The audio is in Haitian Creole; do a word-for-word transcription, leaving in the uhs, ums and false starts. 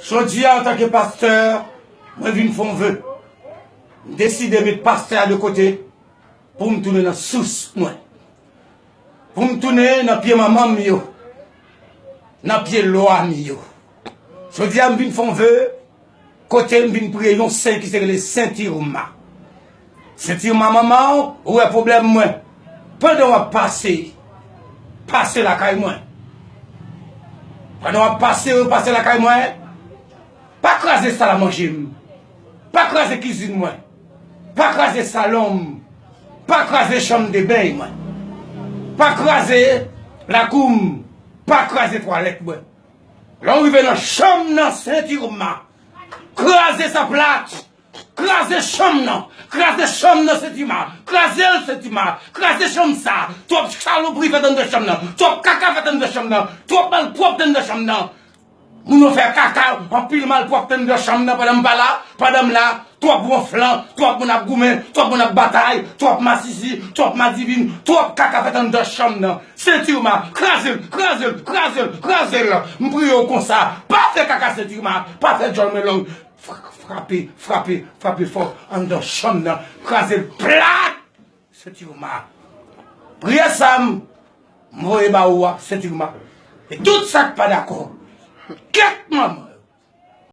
Jodi a, antanke pastè, mwen vin fè yon ve. M deside met pastè a de kote pou m tounen nan sous mwen. Pou m tounen nan pye manman m yo, nan pye lwa m yo. Jodi a, m vin fè yon ve kote m vin priye yon sen ki se rele Sen Irma. Sen Irma manman w, ou wè pwoblèm mwen. Pandan w ap pase, pase lakay mwen. Pandan w ap pase, pase lakay mwen. Pa kraze sal a manje m. Pa kraze kizin mwen. Pa kraze salon m. Pa kraze chanm de beny mwen. Pa kraze lakou m. Pa kraze twalèt mwen. Lè w rive nan chanm nan, Sen Irma, kraze sa plat. Kraze chanm nan. Kraze chanm nan, Sen Irma. Kraze l, Sen Irma. Kraze chanm sa. Twòp salopri fèt anndan chanm nan. Twòp kaka fèt anndan chanm nan. Twòp malpwòpte anndan chanm nan. Moun yo fè kaka, anpil malpwòpte anndan chanm nan pandan m pa la, pandan m la, twòp wonflan, twòp moun ap goumen, twòp moun ap batay, twòp masisi, twòp madivin, twòp kaka fèt anndan chanm nan. Sen Irma, kraze l, kraze l, kraze l, kraze l. M priye w konsa, pa fè kaka Sen Irma, pa fè djòl mwen long. Fra-, frape, frape, frape fò anndan chanm nan, kraze l plat. Sen Irma. Priyè sa m, m voye ba ou a, Sen Irma. E tout sa k pa dakò. Kèt manman.